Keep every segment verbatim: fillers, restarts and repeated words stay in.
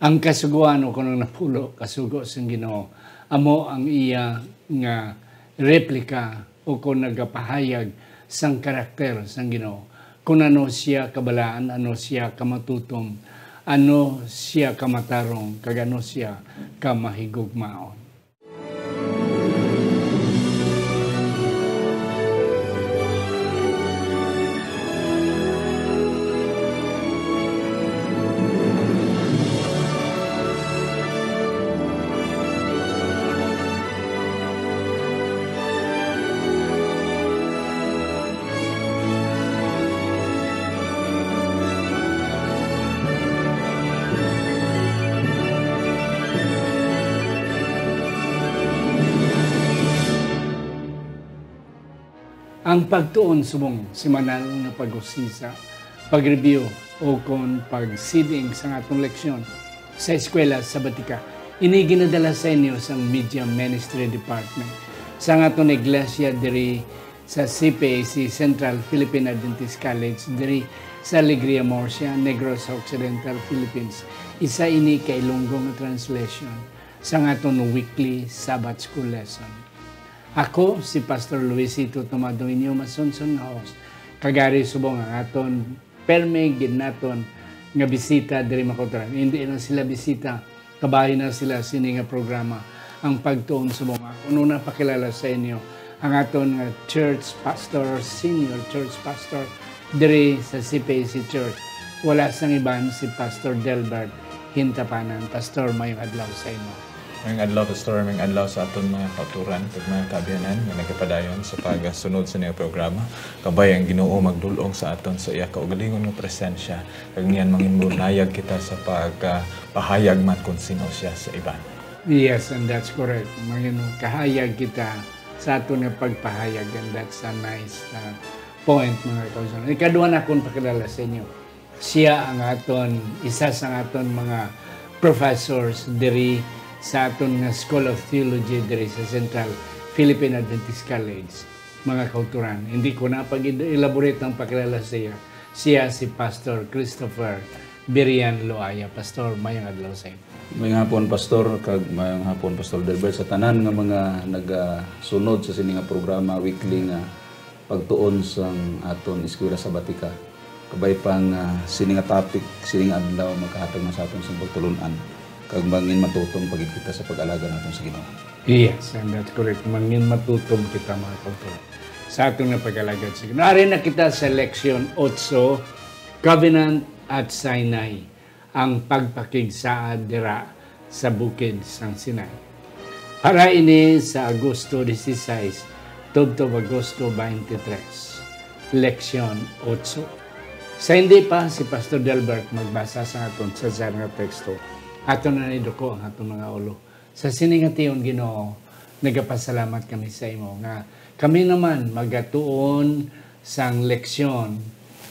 Ang kasugoan o kon ang napulo kasugo sang Ginoo amo ang iya nga replika o kon nagapahayag sang karakter sang Ginoo, kon ano sia kabalaan, ano sia kamatutom, ano sia kamatarong, kag ano sia kamahigugmaon. Ang pagtuon subong semanal nga pag-usisa, pag-review, o kon pag-seeding sa atong leksyon sa Eskwela Sabatika. Ini ginadala sa inyo sang Media Ministry Department sang aton iglesia diri sa C P A C, Central Philippine Adventist College, diri sa Alegria, Murcia, Negros Occidental, Philippines. Isa ini ka Ilonggo nga translation sang aton weekly Sabbath School lesson. Ako si Pastor Luisito Tomado, inyo masunson nga host. Kagari subong ang aton permi gid naton nga bisita diri, mga kauturan. Hindi lang sila bisita, kabahin na sila sini nga programa, ang Pagtuon Subong. Ako una pakilala sa inyo ang aton nga church pastor, senior church pastor diri sa C P A C Church. Wala sang iban si Pastor Delbert Hintapanan. Pastor, mayong adlaw sa imo. Mayong adlaw, Pastor. Mayong adlaw sa aton mga kauturan kag mga kaabyanan nga nagapadayon sa pagsunod sa iyang programa. Kabay ang Ginoo magdul-ong sa aton sa iya kaugalingon nga presensya, kag niyan manginbunayag kita sa pagpahayag man kon sin-o siya sa iban. Yes, and that's correct. Manginhayag kita sa aton nga pagpahayag, and that's a nice, uh, point, mga kauturan. Ikadua na akong pakilala sa inyo. Siya ang aton, isa sa aton mga professors diri sa aton nga School of Theology diri sa Central Philippine Adventist College, mga kauturan. Hindi ko na pag-elaborate ang pakilala sa iya. Siya si Pastor Christopher Birian Loaya. Pastor, mayong adlaw sa inyo. Mayong hapon, Pastor, kag mayong hapon, Pastor Delbert, sa tanan nga mga nagasunod sa sini nga programa weekly nga pagtuon sang aton Eskwela Sabatika. Kabay pa nga sini nga topic, sini nga adlaw, makahatag na sa aton sang pagtulon-an, kag mangin matutom pa gid kita sa pag-alagad naton sa Ginoo. Yes, and that's correct. Mangin matutom kita, mga kauturan, sa aton nga pag-alagad sa Ginoo. Ari na kita sa leksyon otso, Covenant at Sinai, ang pagpakigsaad dira sa bukid sang Sinai. Para ini sa Agosto dieciséis tubtob Agosto veintitrés, Leksyon otso. Sa hindi pa si Pastor Delbert magbasa sa aton sadsaran nga teksto, aton na iduko ang aton mga ulo. Sa sini nga tion, Ginoo, nagapasalamat kami sa imo nga kami naman magatuon sang leksyon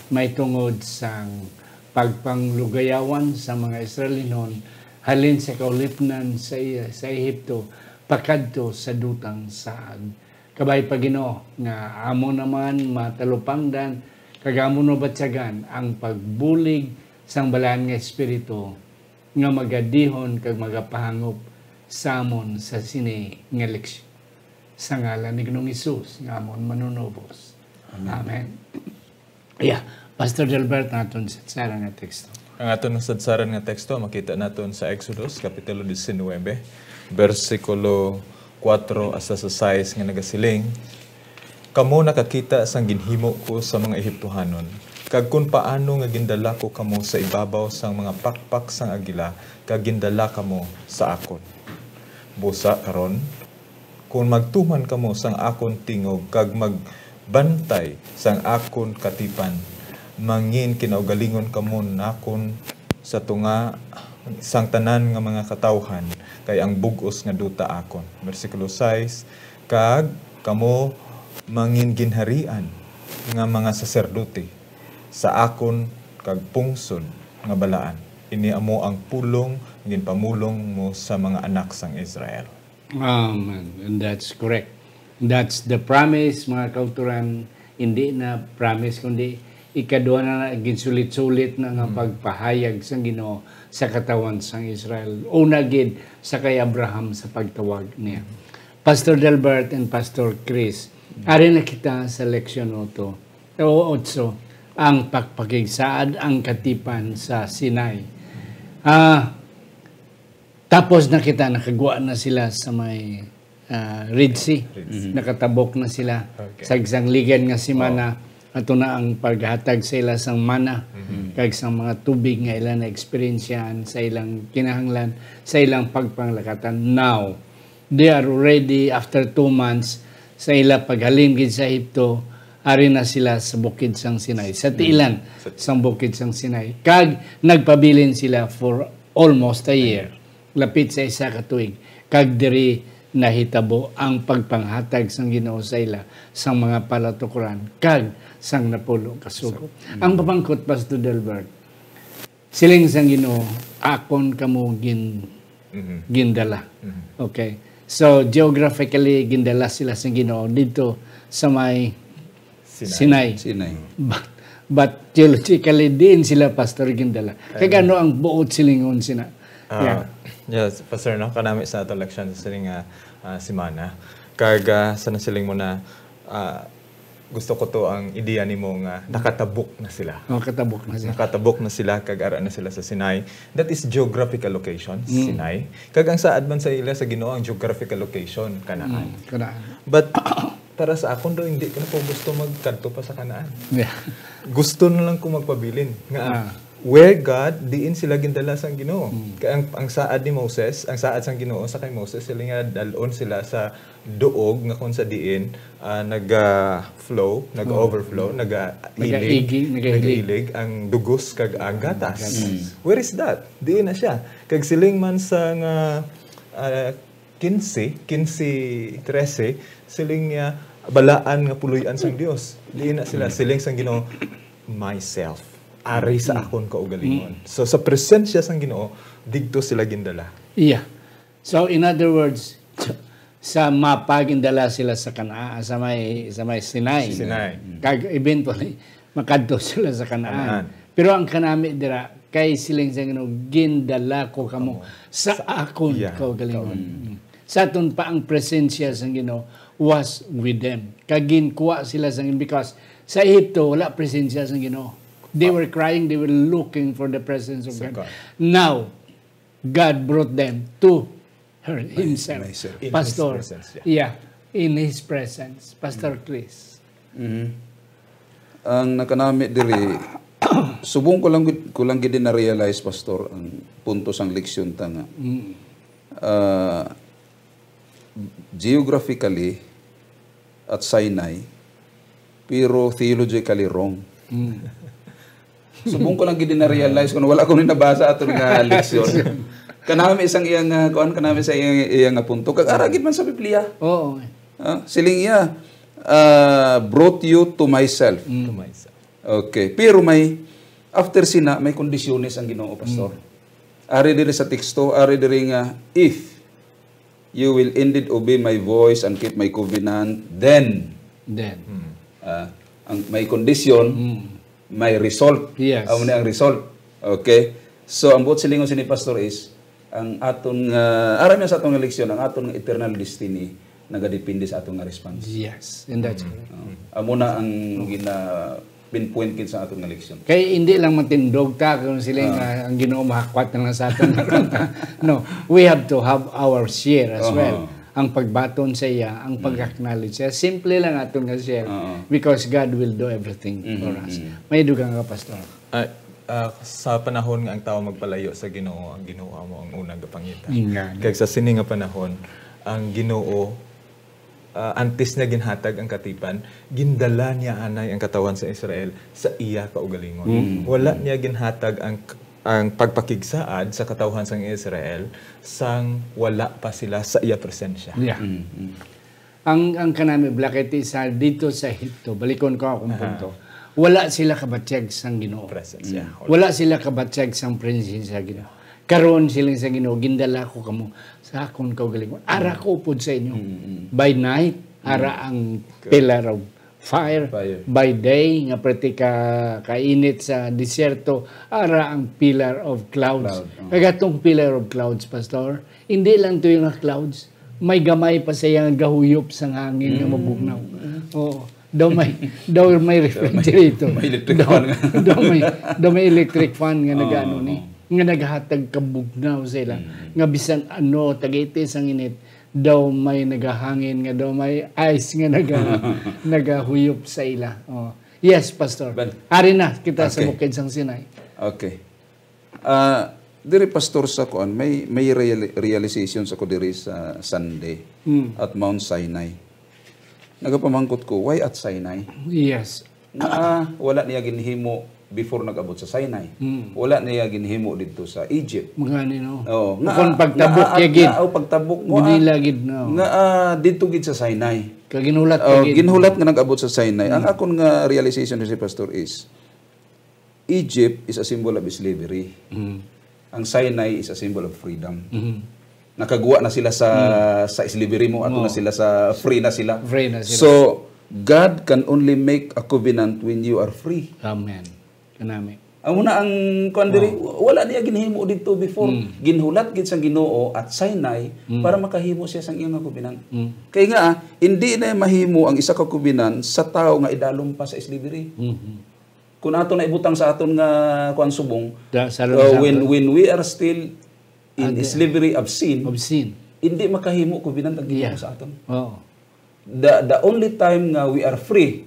may tungod sang pagpanglugayawan sa mga Israelinon halin sa kaulipnan sa, sa Ehipto pakadto sa dutang saad. Kabay pa, Ginoo, nga amo naman matalupangdan kag amo mabatyagan ang pagbulig sang Balaan nga Espiritu nga magadihon kag magapahangop sa amon sa sini nga leksyon. Sa ngalan ni Ginoong Hesus nga amon Manunubos. Amen. Amen. Yeah. Pastor Delbert, ang aton sadsaran nga teksto. Ang aton sadsaran nga teksto makita naton sa Exodus, Kapitulo diecinuebe, bersikulo kuwatro hasta sa sais nga nagasiling, "Kamo nakakita sang ginhimo ko sa mga Ehiptohanon, kag kon paano nga gindala ko kamo sa ibabaw sang mga pakpak sang agila, kag gindala kamo sa akon. Busa karon, kon magtuman kamo sang akon tingog kag magbantay sang akon katipan, mangin kinaugalingon kamo nakon sa tunga sang tanan nga mga katawhan, kay ang bug-os nga duta akon." Bersikulo sais, "Kag kamo mangin ginharian nga mga saserdote sa akon kag pungsod nga balaan. Ini amo ang pulong nga ginpamulong mo sa mga anak sang Israel." Amen. And that's correct. That's the promise, mga kauturan. Hindi na promise, kundi Ikadua na, na ginsulit-sulit na nga pagpahayag sang Ginoo sa katawhan sang Israel. Una gid sa kay Abraham sa pagtawag niya. Pastor Delbert and Pastor Chris, ari na kita sa leksyon otso, o otso, ang pagpakigsaad, ang katipan sa Sinai. Ah, tapos na kita, nakagwa na sila sa may, ah, Red Sea. Red Sea. Nakatabok na sila. Okay. Sa isang ligan nga semana, ato na ang paghatag sa ila sang mana, kag sang mga tubig nga ila na-eksperyensyahan sa ilang kinahanglan, sa ilang pagpanglakatan. Now, they are already, after two months, sa ila paghalin gid sa Egipto, ari na sila sa bukid sang Sinai, sa tiilan sang bukid sang Sinai. Kag nagpabilin sila for almost a year, lapit sa isa ka tuig, kag diri nahitabo ang pagpanghatag sang Ginoo sa ila sang mga palatukuran kag sang napulo ka sugo. Ang pamangkot, Pastor Delbert, siling sang Ginoo, "Akon kamo gin-, gindala." Okay. So, geographically, gindala sila sang Ginoo dito sa may Sinai. Sinai. Sinai. But, but theologically, diin sila, Pastor, gindala? Kag ano ang buot silingon sina? Ah, yes, Pastor, no? Kanami sa ato leksyon sa sining, ah, ah, semana. Kag, ah, sa nasiling mo na, ah, gusto ko to ang ideya nimo nga nakatabok na sila. Oh, katabok na sila. Nakatabok na sila, kag ara na sila sa Sinai. That is geographical location, Sinai. Kag ang saad man sa ila sa Ginoo, ang geographical location, Canaan. Mm, Canaan. But para sa akon daw, hindi ko na po gusto magkadto pa sa Canaan. Yeah. Gusto na lang ko magpabilin nga where God, diin sila gindala sang Ginoo. Kay ang, ang saad ni Moses, ang saad sang Ginoo sa kay Moses, sila nga dalon sila sa duog nga kung sa diin, ah, naga-flow, nag-overflow, nagailig, Nagaigi, nagailig. nagailig ang dugos kag ang gatas. Gatas. Where is that? Diin na siya. Kag siling man sa nga, ah, quince, quince trece, siling niya, "Balaan nga puloy-an sang Dios." Diin na sila, siling sang Ginoo, "Myself, ari sa akon kaugalingon." So, sa presensya sang Ginoo, digto sila gindala. Iya. So, in other words, sa mapa, gindala sila sa Canaan, sa may, sa may Sinai. Sinai. Kag eventually, makadto sila sa Canaan. Canaan. Pero ang kanami dira, kay siling sa Ginoo, "Gindala ko kamo Kamo. sa akon Sa kaugalingon." kaugalingon. Mm. Sa aton pa, ang presensya sang Ginoo was with them. Kag ginkuha sila sa Ginoo, because sa Egipto, wala presensya sang Ginoo. They were crying, they were looking for the presence of Sa God. God. Now, God brought them to her, himself. Myself. In His Pastor, presence, yeah. yeah, in His presence. Pastor Chris. Mhm. Ang nakanami diri, subong ko lang gid, ko lang gid na-realize, Pastor, ang punto sang leksyon ta nga. Mm. Ah, geographically at Sinai, pero theologically wrong. Mm. Subong ko lang gid na-realize kung wala ko ni nabasa aton nga leksyon. Kanami sang iyang, ah, kuan, kanami sa iyang, iyang nga punto. Kag ara gid man sa Biblia. Oo. Ah, siling iya, ah, "Brought you to myself." Mm. To myself. Okay. Pero may, after sina, may kondisyones ang Ginoo, Pastor. Mm. Ari diri sa teksto, ari diri nga, "If you will indeed obey my voice and keep my covenant, then," Then. Hmm. ah, ang may condition, Mm. may result. Yes. Amo ni ang result. Okay? So, ang buot silingon sini, Pastor, is, ang aton nga, aram niya sa aton nga leksyon, ang aton nga eternal destiny nagadepende sa aton nga response. Yes, and that's Mm. correct. Oh. Amo na ang gina pinpoint gid sa aton nga leksyon. Kay hindi lang matindog ta kung siling Ah. nga ang Ginoo mahakwat na lang sa aton. No, we have to have our share as Aha. well. Ang pagbaton sa iya, ang Mm. pag-acknowledge sa iya. Simple lang aton nga share Oo. because God will do everything Mhm, for us. mhm. May dugang ka, Pastor. Ah, ah, sa panahon nga ang tawo magpalayo sa Ginoo, ang Ginoo amo ang unang gapangita. Nga. Kag sa sini nga panahon, ang Ginoo, ah, antes niya ginhatag ang katipan, gindala niya anay ang katawhan sa Israel sa iya kaugalingon. Mm. Wala niya ginhatag ang, ang pagpakigsaad sa katawhan sang Israel sang wala pa sila sa iya presensya. Yeah. Mm, mm. Ang, ang kanami, Black Eyed Peas, sa, dito sa Egipto, balikon ko akong Aha. punto, wala sila kabatyag sang Ginoo. Presence, Mm. yeah. Wala sila kabatyag sang presensya sa Ginoo. Karon, siling sa Ginoo, "Gindala ko kamo sa akon kaugalingon. Ara ko upod sa inyo." Mm, mm. By night, ara Mm. ang Correct. pillar of fire, fire by day, nga perti ka kainit sa disyerto, ara ang pillar of clouds. Cloud, oh. Kag atong pillar of clouds, Pastor, hindi lang to yung clouds, may gamay pa sa iyang gahuyop sa hangin nga mabugnaw. Oo. Daw may, daw may refrigerator. May electric daw, fan nga. Daw may, daw may electric fan nga nag-ano ni, nga naghatag kabugnaw sa ila. Nga bisan ano, tagitis ang init, daw may nagahangin nga, daw may ice nga naga-, nagahuyop sa ila. Oh. Yes, Pastor. Ari na kita sa bukid sang Sinai. Okay. Ah, diri, Pastor, sa kuan, may, may reali-, realizations ako diri sa Sunday at Mount Sinai. Nagapamangkot ko, why at Sinai? Yes. Nga, ah, wala niya ginhimo before nag-abot sa Sinai. Wala niya ginhimo didto sa Egypt. Mga ano, no? Oo, nga, pagtabok nga, ya gid. Nga, oh, pagtabok mo, ginila gid, no? Nga, ah, didto gid sa Sinai. Kaginhulat ka gid. Ginhulat nga nag-abot sa Sinai. Ang akon nga realization ni si Pastor is, Egypt is a symbol of slavery. Ang Sinai is a symbol of freedom. Nakagwa na sila sa, sa slavery mo, ato na sila sa free na sila. Free na sila. So, God can only make a covenant when you are free. Amen. Kanami. Amo na ang kuan diri, wala niya ginhimo didto before. Ginhulat gid sang Ginoo at Sinai para makahimo siya sang iyang covenant. Kay nga, hindi na mahimo ang isa ka covenant sa tawo nga idalom pa sa slavery. Kung ato na ibutang sa aton nga kuan subong, when, when we are still in slavery of sin, of sin, hindi makahimo covenant ang Ginoo sa aton. Oo. The, the only time nga we are free,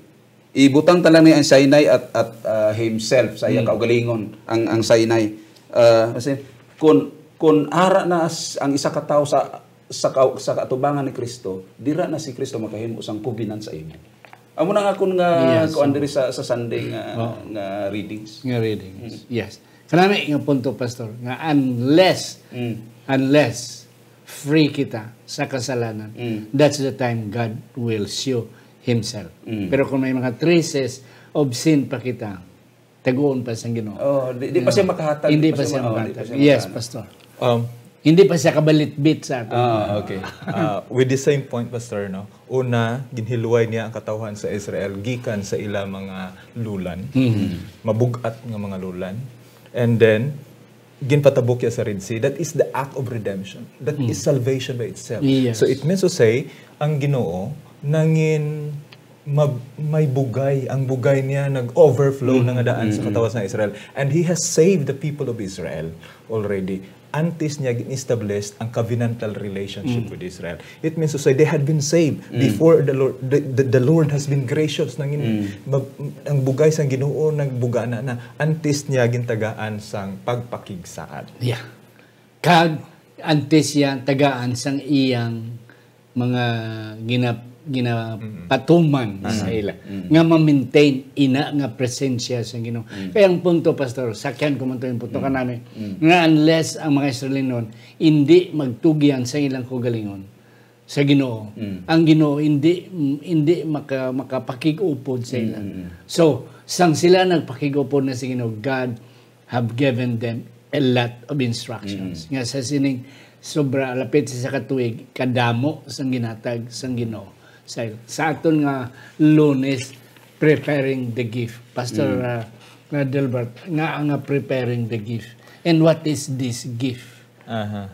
ibutang ta lang ni ang Sinai at, at, ah, himself, sa iya kaugalingon, ang, ang Sinai. Ah, kasi, kung, kung ara na s-, ang isa ka tawo sa, sa ka-, sa kaatubangan ni Kristo, dira na si Kristo makahimo sang covenant sa imo. Amo na nga akon nga kuan diri sa, sa Sunday nga, nga readings. Nga readings. Yes. Kanami nga punto, Pastor, nga unless, unless free kita sa kasalanan, that's the time God will show Himself. Pero kung may mga traces of sin pa kita, taguon pa sang Ginoo. Oh, di, di pa siya makahatag, hindi pa siya ma-, oh, di pa makahatag. Yes, Pastor. Um, hindi pa siya kabalitbit sa aton. Ah, okay. Ah, with the same point, Pastor, no? Una, ginhiluway niya ang katawhan sa Israel gikan sa ila mga lulan, mabug-at nga mga lulan. And then, ginpatabok niya sa Red Sea. That is the act of redemption. That is salvation by itself. Yes. So it means to say, ang Ginoo nangin mab-, may bugay, ang bugay niya nag-overflow na nga daan sa katawhan sa Israel. And He has saved the people of Israel already. Antes niya gin-establish ang covenantal relationship with Israel. It means to say they had been saved before the Lord, the, the, the Lord has been gracious. Nangin, mab-, ang bugay sang Ginoo nagbugana na antes niya gintagaan sang pagpakigsaad. Yeah. Kag antes siya tagaan sang iyang mga gina-, ginapatuman sa ila nga ma-maintain ina nga presensya sa Ginoo. Kaya ang punto, Pastor, sakyan ko man to yung punto kanami, nga unless ang mga Israelinon hindi magtugyan sa ilang kaugalingon sa Ginoo, ang Ginoo hindi, hindi maka-, makapakig-upod sa ila. So, sang sila nagpakig-upod na sa Ginoo, God have given them a lot of instructions. Nga sa sining sobra, lapit sa isa ka tuig, kadamo sang ginatag sang Ginoo. Sa, sa aton nga Lunes, preparing the gift. Pastor, uh, nga Delbert, nga, nga preparing the gift. And what is this gift? Aha.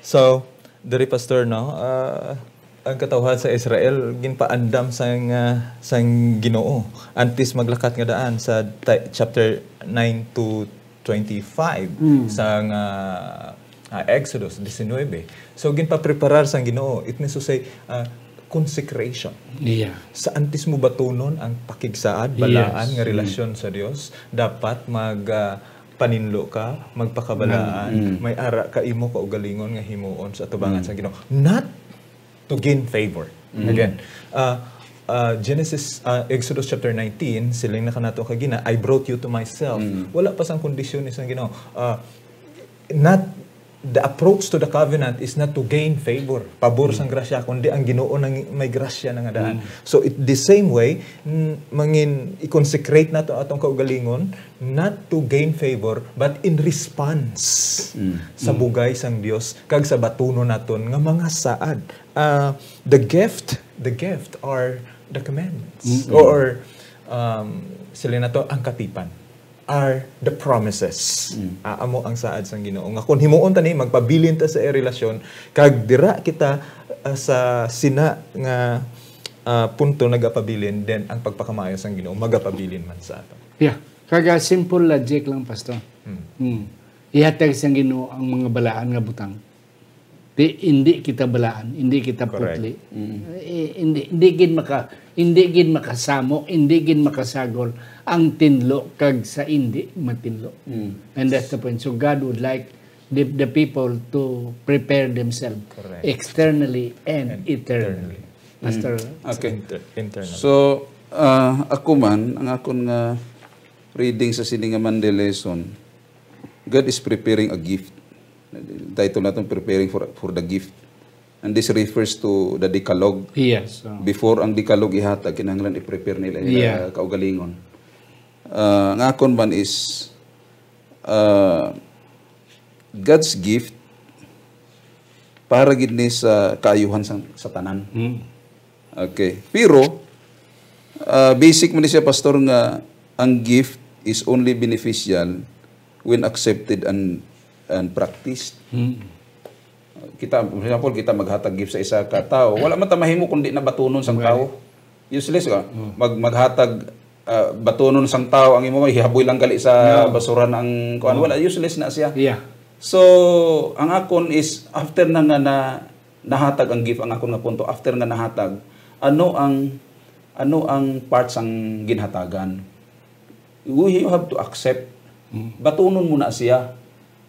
So, diri, Pastor, no, ah, ang katawhan sa Israel ginpaandam sang, ah, sang Ginoo antes maglakat nga daan sa ta-, chapter nine to twenty-five sang, ah, ah, Exodus diecinuebe. So, ginpapreparar sang Ginoo. It means to say, ah, consecration. Yeah. Sa antes mo batunon ang pakigsaad, balaan nga relasyon sa Dios, dapat mag, ah, paninlo ka, magpakabalaan, may ara ka imo kaugalingon nga himuon sa atubangan sa Ginoo. Not to gain favor. Again, uh, uh, Genesis, uh, Exodus chapter nineteen, siling na kanato kagina, "I brought you to myself." Wala pa sang kondisyon ni sang Ginoo. Uh, not, the approach to the covenant is not to gain favor, pabor sang grasya, kundi ang Ginoo nang may grasya na nga daan. So, it, the same way, n-, mangin, i-consecrate nato atong kaugalingon, not to gain favor, but in response sa bugay sang Dios kag sa batunon naton nga mga saad. Ah, the gift, the gift are The commandments. Mm-mm. Or, um, sila na to, ang katipan are the promises. Mm. Ah, amo ang saad sang Ginoo. Nga kung himuon ta ni, magpabilin ta sa iya relasyon, kag dira kita, ah, sa sina nga, ah, punto nagapabilin, then ang pagpakamaayo sang Ginoo magapabilin man sa ato. Yeah. Kag, ah, simple logic lang, Pastor. Mm. Mm. Ihatag sang Ginoo ang mga balaan nga butang. Di, hindi kita balaan, hindi kita Correct. putli. Mm. Eh, hindi, hindi gid maka-, hindi gid makasamo, hindi gid makasagol ang tinlo kag sa hindi matinlo. Mm. And that's the point. So God would like the, the people to prepare themselves Correct. externally and And eternally. eternally. Pastor? Mm. Okay. Inter-, internal. So, ah, ako man, ang akon nga reading sa sini nga Monday lesson, God is preparing a gift. Title naton, Preparing for, for the Gift. And this refers to the Decalogue. Yes, oh. Before ang Decalogue ihatag, kinahanglan i-prepare nila ila Yeah. kaugalingon. Ah, ang akon man is, ah, God's gift para gid ni sa kaayuhan sa, sa tanan. Mm. Okay. Pero, ah, basic man ni siya, Pastor, nga ang gift is only beneficial when accepted and, and practiced. Mm. Kita, for example, kita maghatag gift sa isa ka tawo. Wala man ta mahimo kung di na batunon sang Right. tawo. Useless ka. Mm. Mag-, maghatag, ah, batunon sang tawo ang imo, hihaboy lang gali sa No. basurahan ang kuan. No. Wala, useless na siya. Yeah. So, ang akon is, after na nga na, nahatag ang gift, ang akon nga punto, after nga nahatag, ano ang, ano ang part sang ginhatagan? We, you have to accept. Mm. Batunon mo na siya.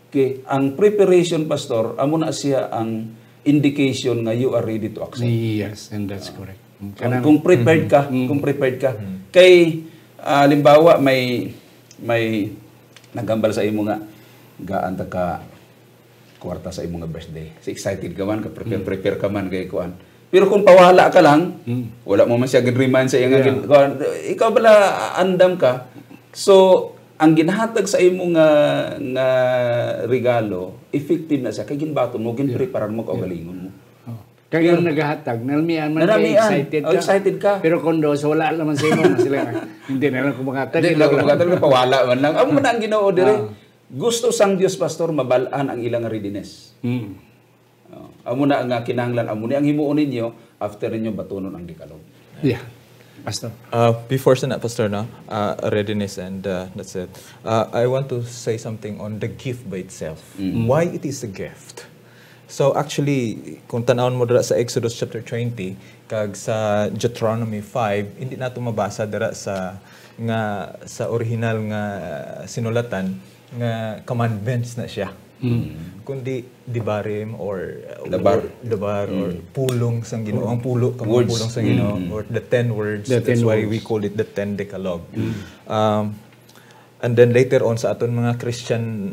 Okay, ang preparation, Pastor, amo na siya ang indication nga you are ready to accept. Yes, and that's Ah. correct. Mm, Kung, kanang kung prepared Mhm. ka, Mm. kung prepared ka. Mhm. Kay, ah, halimbawa, may, may naghambal sa imo nga, gaan ta ka kwarta sa imo nga birthday. So, excited ka man, ka-prepare, Mm. prepare ka man kay kuan. Pero kung pawala ka lang, Mm. wala mo man siya gin-remind sa iya nga Yeah. gin-, kuan, ikaw bala, andam ka. So, ang ginhatag sa imo nga, nga regalo, effective na siya. Kay ginbaton mo, Yeah. ginpreparar mo, Yeah. kaugalingon mo. Oh. Kay Yeah. ang nagahatag, nalamian man kay Nalamian. excited Oh, ka. excited ka. Pero kung dos, wala naman sa imo, sila nga, "Hindi na lang ko manghatag, Hindi ikaw lang ko lang." manghatag, pawala man lang. Amo man ang Ginoo diri. Ah. Gusto sang Dios, Pastor, mabal-an ang ilang readiness. Mm. Oh, amo na nga kinahanglan, amo ni ang himuon ninyo after ninyo batunon ang Decalogue. Yeah. Pastor. Uh, before sa na, Pastor, no? Uh, readiness and, uh, that's it. Uh, I want to say something on the gift by itself. Mm. Why it is a gift? So actually, kung tan-awon mo dira sa Exodus chapter twenty, kag sa Deuteronomy five, hindi nato mabasa dira sa, nga, sa original nga sinulatan nga commandments na siya. Mm. Kundi debarim or, uh, Dabar. wor-, dabar or Mm. pulong sang Ginoo. Ang pulo ka mga Words. pulong sang Ginoo, Mm. or the ten words. The That's ten why words. we call it the ten Decalogue. Mm. Um, and then later on, sa aton mga Christian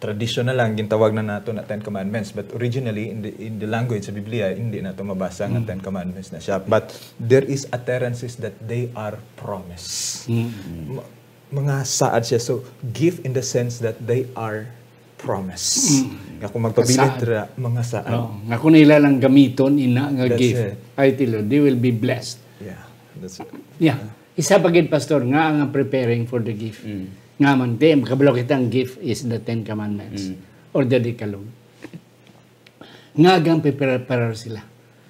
tradition na lang, gintawag na nato na Ten Commandments. But originally, in the, in the language sa Biblia, hindi nato mabasa nga Mm. Ten Commandments na siya. But there is utterances that they are promise. Mm. Ma-, mga saad siya. So, gift in the sense that they are promise. Mm. Nga kung magpabilin Saad. dira, mga saad. Oo. Nga kung nila lang gamiton, ina nga That's gift, it. I tell you, they will be blessed. Yeah, that's it. Yeah. Isa pa gid, Pastor, nga ang preparing for the gift. Mm. Nga man, di, makabalo kita ang gift is the Ten Commandments Mm. or the Decalogue. Nga agang preparar sila.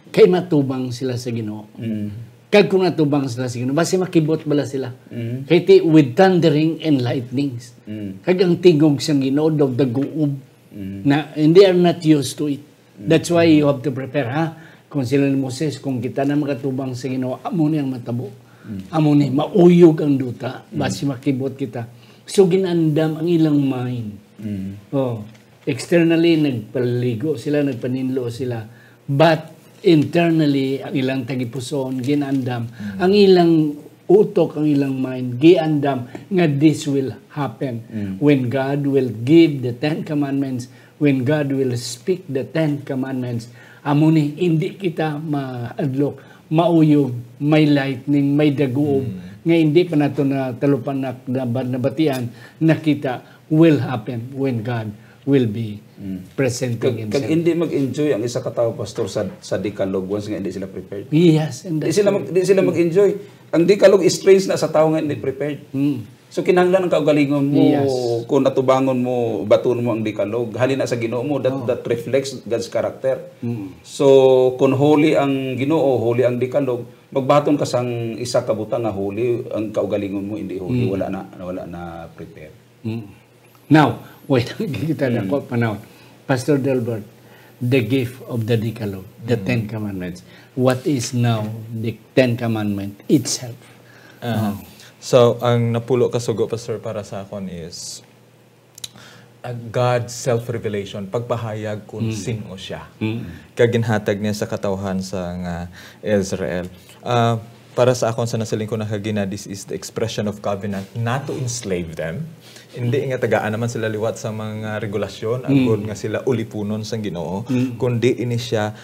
Kay matubang sila sa Ginoo. Mm. Kag kung natubang sila sa Ginoo, basi makibot bala sila. Mm. Kay ti, with thundering and lightnings. Mm. Kag ang tingog sang Ginoo daw daguob Mm. na, and they are not used to it. Mm. That's why you have to prepare, ha? Kung sila ni Moses, kung kita na makatubang sa Ginoo, amo ni ang matabo. Mm. Amo ni, mauyog ang duta, Mm. basi makibot kita. So, ginandam ang ilang mind. Mm. Oh, externally, nagpaligo sila, nagpaninlo sila. But internally, ang ilang tagipusoon, ginandam. Mm. Ang ilang utok, ang ilang mind, giandam nga this will happen Mm. when God will give the Ten Commandments, when God will speak the Ten Commandments. Amo ni, hindi kita mahadlok, mauyog, may lightning, may daguob, Mm. nga hindi pa nato na talupanak na ba-, nabatian, nakita, will happen when God will be Mm. presenting Kag, kag himself. Hindi mag-enjoy ang isa ka tawo, Pastor, sa, sa Decalogue once nga hindi sila prepared. Yes, and Di that's sila, mag, di sila mag-enjoy. Ang Decalogue is strange na sa tawo nga hindi prepared. Mm. So kinahanglan ang kaugalingon mo, Yes. kung atubangon mo, baton mo ang Decalogue. Halin na sa Ginoo mo, that, Oh. that reflects God's character. Mm. So kung holy ang Ginoo, holy ang Decalogue, magbaton ka sang isa ka butang nga holy, ang kaugalingon mo hindi holy, Mm. wala na, wala na prepared. Mm. Now, wait, kita na Mm. ko panahon. Pastor Delbert, the gift of the Decalogue, the Mm. Ten Commandments. What is now the Ten Commandment itself? Ah. So, ang napulo ka sugo, Pastor, para sa akon is uh, God's self-revelation, pagpahayag kung Mm. sino siya. Mm. Kag ginhatag niya sa katawhan sa nga Israel. Ah, para sa akon, sa nasiling ko na kagina, this is the expression of covenant not to enslave them. Hindi nga tagaan naman sila liwat sa mga regulasyon, Mm. agod nga sila ulipunon sang Ginoo, Mm. kundi ini siya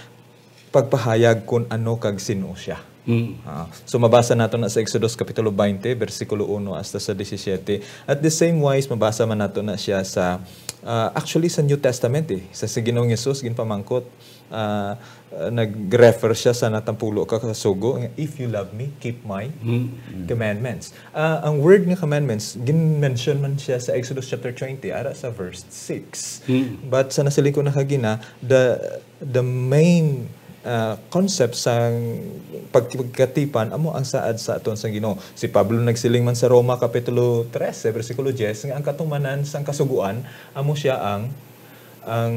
pagpahayag kung ano kag sino siya. Mm. Ah, so mabasa nato na sa Exodus Kapitulo twenty, bersikulo uno hasta sa disisiete. At the same wise, mabasa man nato na siya sa, ah, actually sa New Testament eh. Sa, sa Ginoong Jesus, ginpamangkot, ah, ah, nag-refer siya sa natampulo ka kasugo, nga, "If you love me, keep my Mm. commandments." Ah, ang word nga commandments, gin-mention man siya sa Exodus chapter twenty, ara sa verse six. Mm. But sa nasiling ko na kagina, the the main ah, concept sang pagkatipan amo ang saad sa aton sang Ginoo. Si Pablo nagsiling man sa Roma kapitulo trese, bersikulo diyes, nga ang katumanan sang kasugoan amo siya ang ang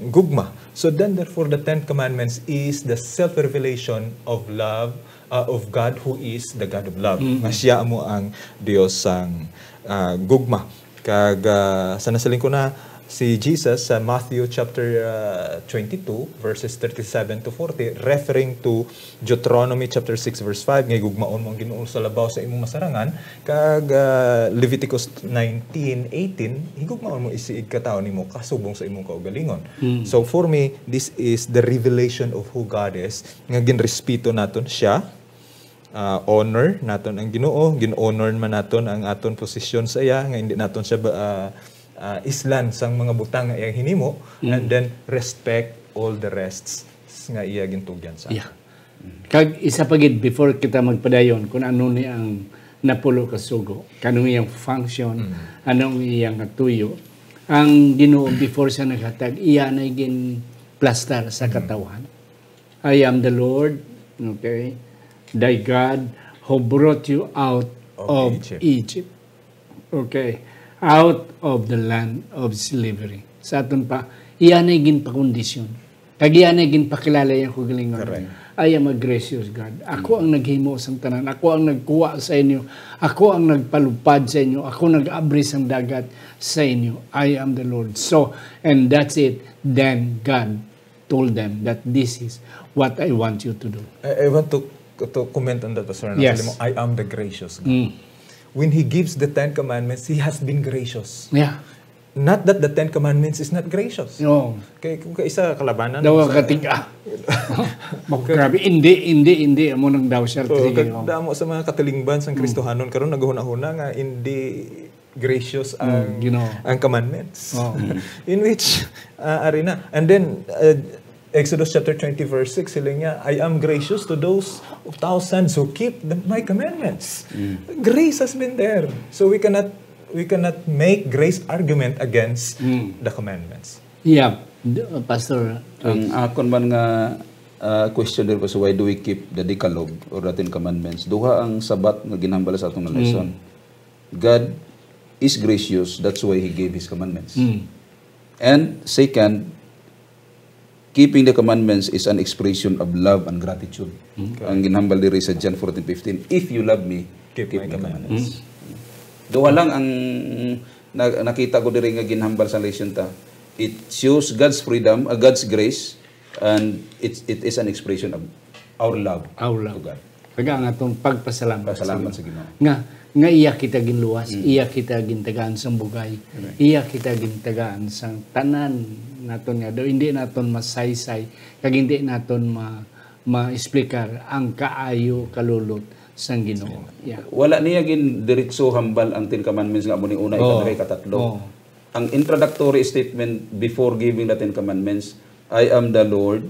gugma. So then, therefore, the Ten Commandments is the self-revelation of love, ah, of God, who is the God of love. Mm. Nga siya amo ang Dios sang ah, gugma. Kag ah, sa nasiling ko na, si Jesus sa Matthew chapter ah, twenty-two, verses thirty-seven to forty, referring to Deuteronomy chapter six, verse five, nga gugmaon mo ang Ginoo sa labaw sa imong masarangan, kag ah, Leviticus nineteen eighteen, higugmaon mo isiig ka tawo nimo kasubong sa imong kaugalingon. Mm. So for me, this is the revelation of who God is, nga ginrespeto naton siya, ah, honor naton ang Ginoo, gin-honor man naton ang aton posisyon sa iya, nga hindi naton siya ba, ah, ah, islan sang mga butang nga iyang hinimo, Mm. and then respect all the rests nga iya gintugyan sa Yeah. Kag isa pa gid, before kita magpadayon kung ano ni ang napulo ka sugo, kanong iyang function, Mm. anong iyang tuyo, ang Ginoo before siya naghatag, iya na gin plastar sa katawhan. "I am the Lord, okay, thy God, who brought you out Of of Egypt. Egypt." Okay. "Out of the land of slavery." Sa aton pa, iya na ginpakondisyon. Kag iya na ginpakilala iyang kaugalingon. Correct. "I am a gracious God. Ako ang naghimo sang tanan. Ako ang nagkuha sa inyo. Ako ang nagpalupad sa inyo. Ako nag-abri sang dagat sa inyo. I am the Lord." So, and that's it. Then God told them that this is what I want you to do. I, I want to to comment on that, Pastor. Yes. Nasiling mo, "I am the gracious God." Mm. When He gives the Ten Commandments, He has been gracious. Yeah. Not that the Ten Commandments is not gracious. No. Kay kung kaisa kalabanan Daw sa- kating ah. Mako grabe. Hindi, hindi, hindi. Amo nang thou shalt Oo, sige, kag oh. Damo sa mga katilinban sang Kristohanon karon naghuna-huna nga hindi gracious ang Mm, you know. ang commandments. Oh. In which uh, arena. And then uh, Exodus chapter twenty verse six, sila niya, "I am gracious to those thousands who keep the, my commandments." Grace has been there. So we cannot we cannot make grace argument against Mm. the commandments. Yeah, d- uh, Pastor. Ang akon man nga ah, question diri, Pastor, why do we keep the Decalogue or the Ten Commandments? Duha ang sabat nga ginhambal sa atong lesson. God is gracious, that's why He gave His commandments. Mm. And second, keeping the commandments is an expression of love and gratitude. Mm. Ang ginhambal diri sa John fourteen fifteen, "If you love me, Keep keep, my my commandments." commandments." Duha lang ang na, nakita ko diri nga ginhambal sa lesson ta. It shows God's freedom, uh, God's grace, and it, it is an expression of our love Our love. to God. Kag ang atong pagpasalamat, Pasalamat sa sa Ginoo. Ginoo. Nga, nga iya kita ginluwas, Mm. iya kita gintagaan sang bugay, Correct. iya kita gintagaan sang tanan naton nga daw hindi naton masaysay, kag hindi naton ma, ma-explicar ang kaayo kalulot sang Ginoo. Yeah. Wala niya gin diretso hambal ang Ten Commandments nga amo ni una, Oh. ikadua, ikatatlo. Oh. Ang introductory statement before giving the Ten Commandments, "I am the Lord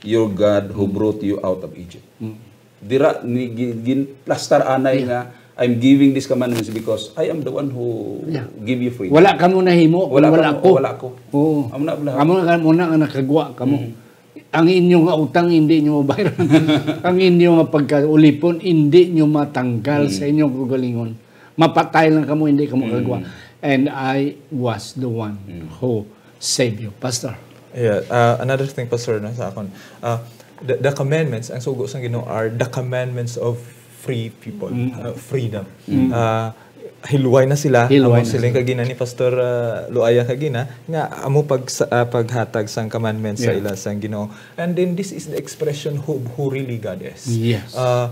your God who brought you out of Egypt." Mm. Dira, ni, gin, ginplastar anay Yeah. nga, "I'm giving these commandments because I am the one who Yeah. give you freedom." Wala kamo nahimo kung Wala wala kamo, ko. wala ko. Oo. Amo na, wala. Amo na, amo na nga nakagwa kamo. Mm. Ang inyo nga utang, hindi nyo mabayaran. Ang inyo nga pagkaulipon, hindi nyo matanggal Mm. sa inyong kaugalingon. Mapatay lang kamo, hindi kamo Mm. kagwa. "And I was the one Mm. who saved you." Pastor. Yeah, uh, another thing, Pastor, no, sa akon. Uh, the, the commandments, ang sugo sang Ginoo are the commandments of free people, Mm. uh, freedom. Mm. Uh, hilway na sila, Hilway amo na siling sila. kagina ni Pastor, uh, Luaya kagina, nga amo pag, uh, paghatag sang commandments sa Yeah. ila sang Ginoo. And then this is the expression who, who really God is. Yes. Uh,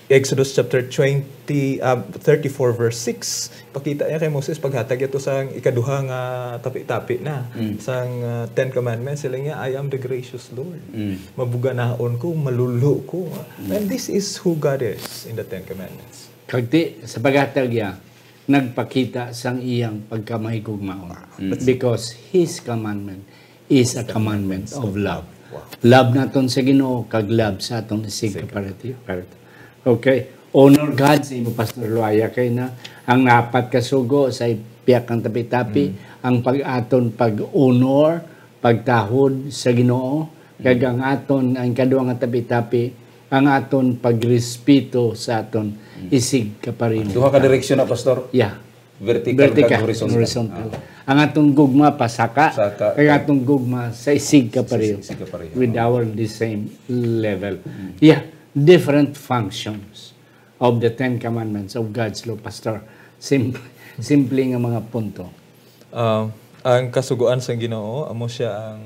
Exodus chapter twenty, uh, thirty-four verse six, pakita niya kay Moses paghatag ito sang ikaduha nga tapi-tapi na, Mm. sang, uh, Ten Commandments, sila niya, "I am the gracious Lord." Mm. Mabuganaon ko, maluluo ko. Mm. And this is who God is in the Ten Commandments. Kag ti, sa paghatag niya, nagpakita sang iyang pagkamahigugmaon. Mm. Because His commandment is a commandment of love. Wow. Love naton sa Ginoo, kag love sa aton isig Sige. kaparati-, parati. Okay. Honor God sa imo, Pastor Luaya, kay na ang apat ka sugo sa piyak kang tapi-tapi, Mm. ang pag-, aton pag-honor, pagtahod sa Ginoo, kag Mm. ang aton, ang kadwa nga tapi-tapi, ang aton pagrespeto sa aton Mm. isig kapareho. Duha ka direksyon na, Pastor. Yeah. Vertical Vertical, kag horizontal. horizontal. Ah. Ang atong gugma pasaka, Saka, kag kag atong gugma sa isig kapareho. Sa isig kapareho. With our the same level. Mm. Yeah, different functions of the Ten Commandments of God's law, Pastor. Sim-, simple nga mga punto. Ah, ang kasugoan sang Ginoo, amo siya ang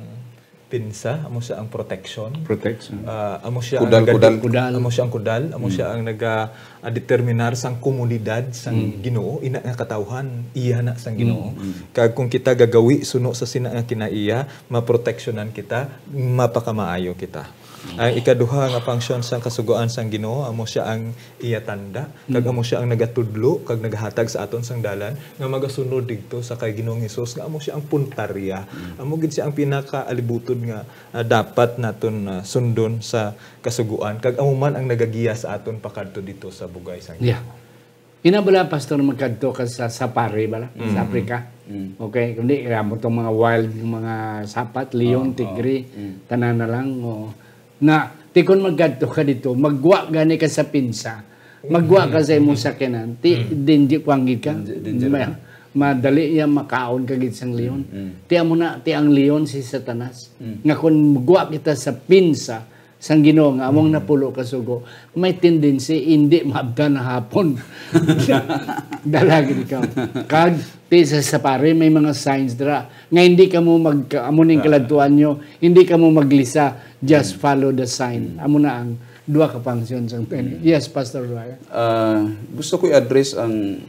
pinsa, amo siya ang protection. Protection. Ah, amo siya ang Kudal, naga-, kudal. Kudal. Amo siya ang kudal, amo Mm. siya ang naga, ah, determinar sang komunidad sang Mm. Ginoo, ina nga katawhan, iya na sang Ginoo. Mm, mm. Kag kung kita gagawi suno sa sina nga kinaiya, maproteksyonan kita, mapakamaayo kita. Mm. Ang ikaduha nga function sang kasugoan sang Ginoo, amo siya ang iya tanda, kag Mm. amo siya ang nagatudlo kag nagahatag sa aton sang dalan nga magasunod didto sa kay Ginoong Hesus, nga amo siya ang puntarya. Mm. Amo gid siya ang pinakaalibuton nga, ah, dapat naton, ah, sundon sa kasugoan, kag amo man ang nagagiya sa aton pakadto didto sa bugay sang Yeah. Ginoo. Ina bala, Pastor, magkadto ka sa safari bala, Mm. sa Africa? Mm. Okay, kundi amo tong mga wild, mga sapat, leon, Oo, oo. tigre, Mm. tanan na lang, o Na, ti kon magkadto ka dito, maggwa gani ka sa pinsa, maggwa ka sa imong sakyanan, ti, Mm. dinji kuwang gid ka. Dinji, dinji Ma-, lang. madali iya makaon ka gid sang leon. Mm, mm. Ti amo na, ti ang leon si Satanas. Mm. Nga kon maggwa kita sa pinsa sang Ginoo nga among Mm. napulo ka sugo, may tendency hindi maabtan na hapon. Dala gid ka. Kag Ti sa safari, may mga signs dira nga hindi kamo mag-, amo ning Ah. kaladtuan nyo, hindi kamo maglisa, just Mm. follow the sign. Mm. Amo na ang duha ka function sang ten. Mm. Yes, Pastor Ryan. Ah, gusto ko i-address ang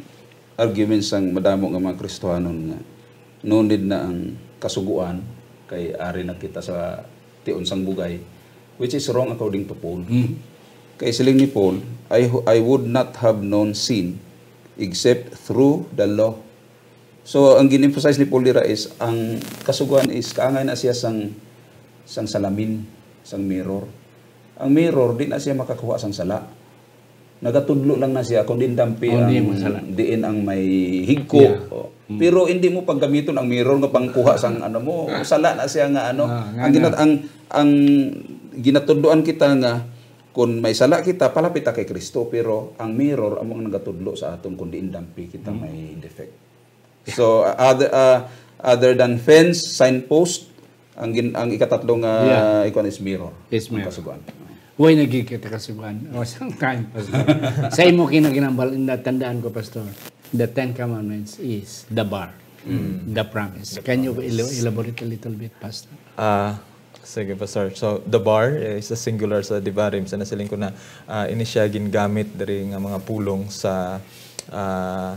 argument sang madamo nga mga Kristohanon nga no need na ang kasugoan kay ari na kita sa tion sang bugay, which is wrong according to Paul. Mm. Kay siling ni Paul, "I, I would not have known sin except through the law." So, ang gin-emphasize ni Paul dira is, ang kasugoan is kaangay na siya sang, sang salamin, sang mirror. Ang mirror, di na siya makakuha sang sala. Nagatudlo lang na siya kung diin dampi Oh, ang, di mo sala. diin ang may higko. Yeah. Oh. Mm. Pero hindi mo paggamiton ang mirror nga pangkuha sang ano mo, sala na siya nga ano. Ah, nga Ang na. ginat-, ang, ang ginatudloan kita nga kung may sala kita, palapit ta kay Kristo, pero ang mirror amo ang nagatudlo sa aton kung diin dampi kita Mm. may defect. So, uh, other, uh, other than fence, signpost, ang gin-, ang ikatatlo nga Yeah. ikuan is mirror. Is Ang mirror. kasugoan. Way na gid kita kasugoan. O, sang time, Pastor. Sa imo kinaginambal, natandaan ko, Pastor, the Ten Commandments is the bar, Mm. the promise. The Can you promise. elo-, elaborate a little bit, Pastor? Ah, sige, Pastor. So, the bar is a singular sa devarim. Sa nasiling ko na, ah, ini siya gingamit diri nga mga pulong sa, ah,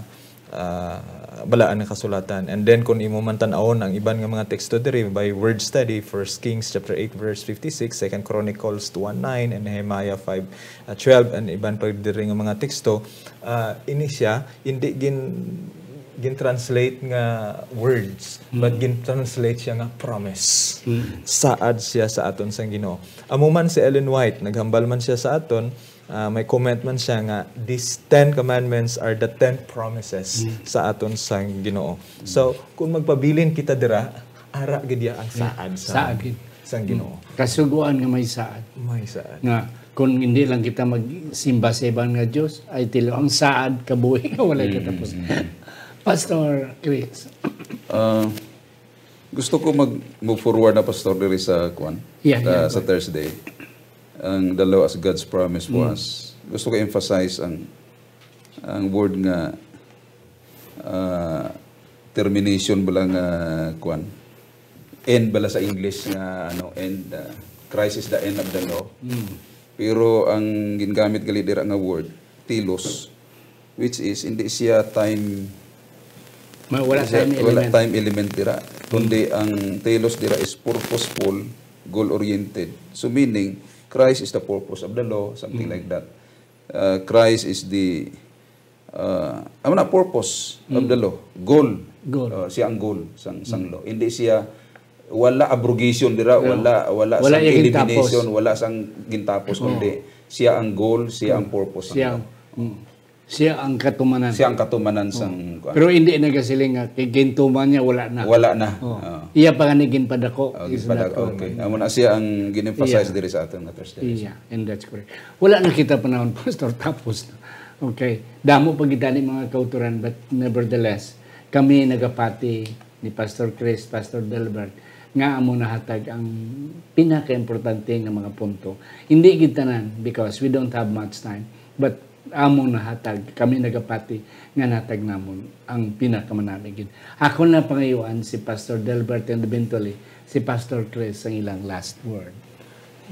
ah, Balaan nga Kasulatan. And then, kung imo man tan-awon ang iban nga mga teksto diri, by word study, First Kings chapter eight, verse fifty-six, Second Chronicles two one nine, and Nehemiah five, ah, twelve, and iban pa diri nga mga teksto, ah, ini siya, hindi gin-, gin-translate nga words, but Mm. gin-translate siya nga promise. Mm. Saad siya sa aton sang Ginoo. Amo man si Ellen White, naghambal man siya sa aton, ah, may comment man siya nga, "These ten commandments are the ten promises Mm. sa aton sang Ginoo." So, kung magpabilin kita dira, ara gid iya ang Yeah. saad sa, Saad gid. sang Mm. Ginoo. Kasugoan nga may saad. May saad. Nga, kung hindi lang kita magsimba sa iban nga Diyos, ay tilo ang saad, kabuhi nga walay Mm, katapos. mm, mm. Pastor Chris. Ah, gusto ko mag-, move forward na, Pastor, diri sa kwan, Yeah, sa, yeah, sa go ahead. Thursday. Ang the law as God's promise for Mm. us. Gusto ko emphasize ang, ang word nga, ah, termination bala nga kwan. End bala sa English nga, ano, end, ah, Christ is the end of the law. Mm. Pero ang gingamit gali dira nga word, telos, which is hindi siya time, Ma-, wala hindi siya, time wala element. time element dira. Kundi Mm. ang telos dira is purposeful, goal-oriented. So meaning, Christ is the purpose of the law, something Mm. like that. Uh, Christ is the, uh, ano na, purpose of Mm. the law. Goal. Goal. Uh, siya ang goal sang, sang Mm. law. Hindi siya, wala abrogation dira, No. wala, wala Wala sang iya gintapos. elimination, wala sang gintapos, Oo. kundi siya ang goal, siya ang Mm. purpose sang Siya, law. mm. Siya ang katumanan. Siya ang katumanan Oo. sang, kuwan. Pero hindi nagasiling nga, kay gintuman niya, wala na. Wala na. Oo. Oo. Iya pa nga ni ginpadako, Oh, is ginpadako, not okay. common. Amo na siya ang gin-emphasize Iya. diri sa aton nga Thursday lesson. Iya, and that's correct. Wala na kita panahon, Pastor, tapos na. Okay. Damo pa gid ani mga kauturan, but nevertheless, kami nagapati ni Pastor Chris, Pastor Delbert, nga amo nahatag ang pinakaimportante nga mga punto. Hindi gid tanan, because we don't have much time, but amo nahatag, kami nagapati nga natag namon ang pinakamanami gid. Ako na pangayuan si Pastor Delbert and eventually si Pastor Chris ang ilang last word.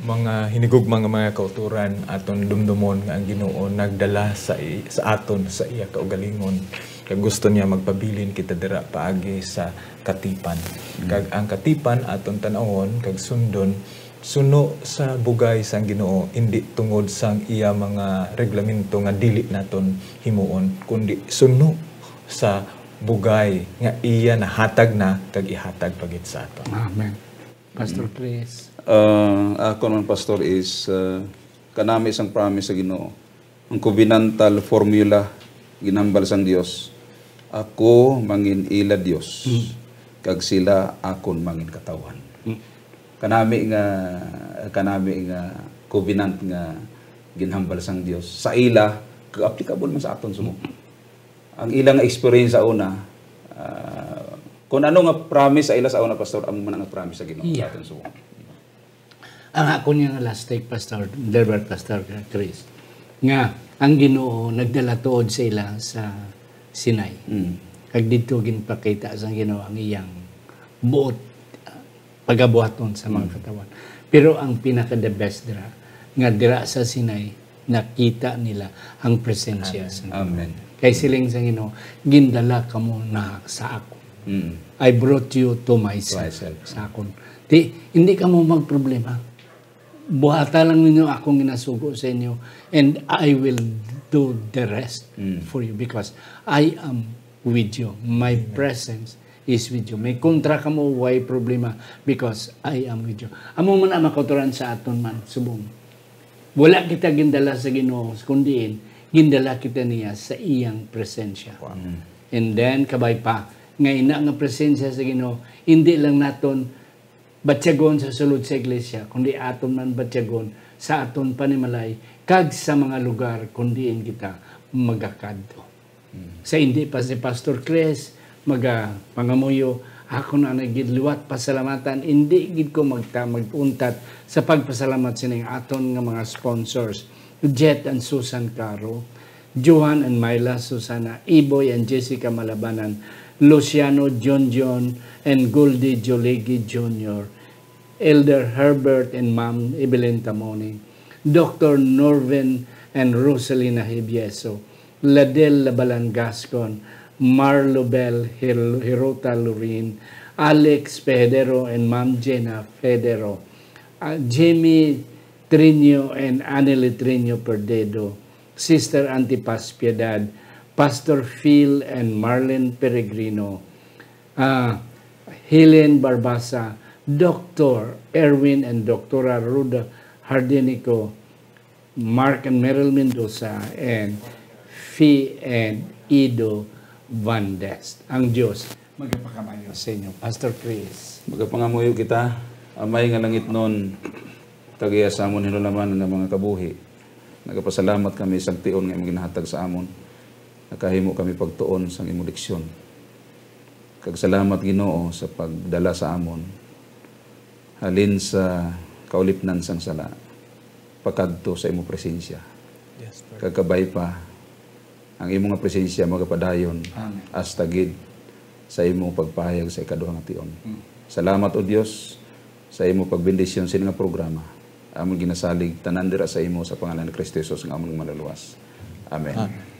Mga hinigugma nga mga kauturan, aton dumdumon nga ang Ginoo nagdala sa i-, sa aton sa iya kaugalingon, kag gusto niya magpabilin kita dira paagi sa katipan. Mm. Kag ang katipan aton tan-awon kag sundon suno sa bugay sang Ginoo, indi tungod sang iya mga reglamento nga dili naton himuon, kundi suno sa bugay nga iya nahatag na kag ihatag pa gid sa aton. Amen. Pastor Mm. Chris. Ah, ako naman, Pastor, is, ah, kanami sang promise sa Ginoo. Ang covenantal formula, ginhambal sang Dios, "Ako mangin ila Dios, Mm. kag sila akon mangin katawhan." Mm. Kanami nga, kanami nga covenant nga ginhambal sang Dios sa ila, kag applicable man sa aton subong. Mm. Ang ila nga experience sa una, ah, kung ano nga promise sa ila sa una, Pastor, amo man ang promise sa Ginoo Yeah. sa aton subong. Ang ako niya nga last take, Pastor Delbert, Pastor Chris, nga ang Ginoo nagdala tuod sa ila sa Sinai. Mm. Kag didto ginpakita sang Ginoo ang iyang buot, ah, pagabuhaton sa mga Mm. katawhan. Pero ang pinaka the best dira, nga dira sa Sinai, nakita nila ang presensya Amen. sa Ginoo. Amen. Kay siling sa Ginoo, "Gindala kamo na sa ako." Mm. "I brought you to myself." Myself. Sa akon. Di, hindi kamo magproblema. Buhata lang ninyo akong ginasugo sa inyo, and I will do the rest Mm. for you because I am with you. My Amen. presence is with you. May kontra kamo, way problema because I am with you. Amo man ang makauturan sa aton man, subong. Wala kita gindala sa Ginoo, kundi gindala kita niya sa iyang presensya. Wow. Mm. And then, kabay pa, nga ina nga presensya sa Ginoo, hindi lang naton batyagon sa sulod sa iglesia, kundi aton man batyagon sa aton panimalay kag sa mga lugar kon diin kita magakadto. Mm. Sa hindi pa si Pastor Chris magapangamuyo, ako na na gid liwat pasalamatan. Hindi gid ko magta-, mag-untat sa pagpasalamat sining aton nga mga sponsors, Jet and Susan Caro, Johan and Myla Susana, Iboy and Jessica Malabanan, Luciano John John and Goldie Joligi Junior, Elder Herbert and Ma'am Evelyn Tamoni, Doctor Norvin and Rosalina Hibieso, Ladel Labalan Gascon, Marlo Bell Hil-, Hirota Lorin, Alex Pehedero and Ma'am Jenna Federo, ah, Jimmy Trinio and Annelie Trinio Perdedo, Sister Antipas Piedad, Pastor Phil and Marlene Peregrino, ah, Helen Barbasa, Doctor Erwin and Doktora Ruda Hardinico, Mark and Meryl Mendoza, and Fi and Ido Van Dest. Ang Dios magapakamayo sa inyo. Pastor Chris. Magapangamuyo kita, Amay nga langitnon, kag iya sa amon hinulaman nga mga kabuhi. Nagapasalamat kami sa tion nga imong ginahatag sa amon. Nakahimo kami pagtuon sang imong leksyon. Kag salamat, Ginoo, sa pagdala sa amon halin sa kaulipnan sang sala pakadto sa imong presensya. Yes, Lord. Kag kabay pa, ang imo nga presensya magapadayon Amen. Hasta gid sa imo pagpahayag sa ikaduha nga tion. Mm. Salamat, O Dios, sa imo pagbendisyon sini nga programa. Amon ginasalig tanan dira sa imo sa pangalan ni Cristo Jesus nga amon Manluluwas. Amen. Amen.